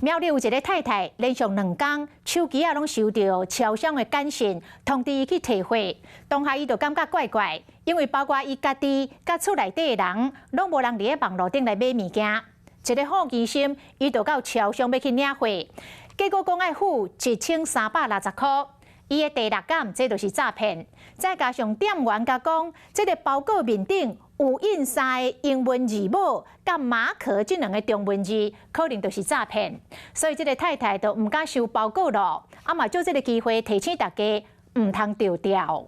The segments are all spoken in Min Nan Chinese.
苗栗有一个太太，連續2工手機仔攏收著超商的簡訊，通知伊去提貨。當下伊就感覺怪怪，因為包括伊家己佮厝內底的人，攏無人佇咧網路頂來買物件。一个好奇心，伊就到超商欲去領貨，結果講愛付1360箍。伊的第六感，這就是詐騙。再加上店員共講，這个包裹面頂有印三个英文字母，佮馬可這兩个中文字，可能就是詐騙。所以這个太太就毋敢收包裹咯。啊嘛，藉這个機會提醒大家，毋通著調。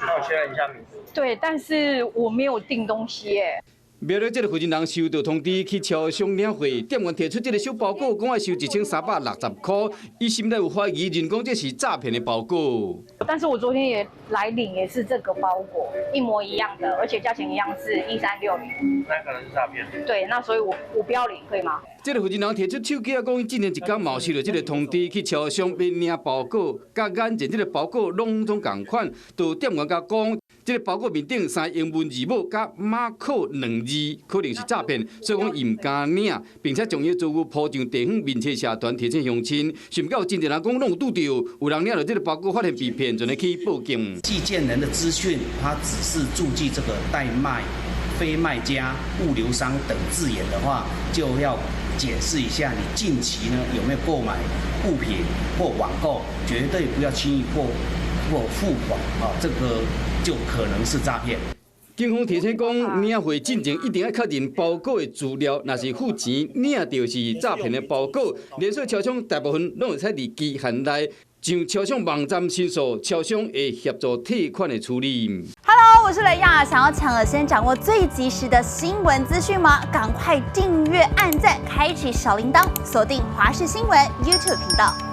那我確認一下名字。對，但是我沒有訂東西耶。苗栗這个負責人收到通知去超商領貨，店員提出這个小包裹，講愛收1360箍，伊心內有懷疑，認講這是詐騙的包裹。但是我昨天也來領，也是這個包裹，一模一樣的，而且價錢一樣是1360。那可能是詐騙。對，那所以我不要領，可以嗎？這个負責人提出手機仔，講伊之前一工嘛收著這个通知去超商欲領包裹，佮眼前這个包裹攏總仝款，就店員共講，這个包裹面頂三英文字母佮馬可兩字，可能是詐騙，所以講伊毋敢領，並且將伊的遭遇 po 上地方面冊社團提醒鄉親。想毋到有真濟人講攏有拄著，有人領著這个包裹發現被騙，就來去報警。寄件人的資訊，他只是註記這個代賣、非賣家、物流商等字眼的話，就要檢視一下你近期呢有沒有購買物品或網購，絕對不要輕易過或付款啊，這個就可能是詐騙。警方提醒講，領貨進前一定愛確認包裹的資料，若是付錢領著是詐騙的包裹，連鎖超商大部分攏會使佇期限內上超商網站申訴，超商會協助退款的處理。 Hello，我是雷亞，想要搶先掌握最及時的新聞資訊嗎？趕快訂閱、按讚、開啟小鈴鐺，鎖定華視新聞 YouTube 頻道。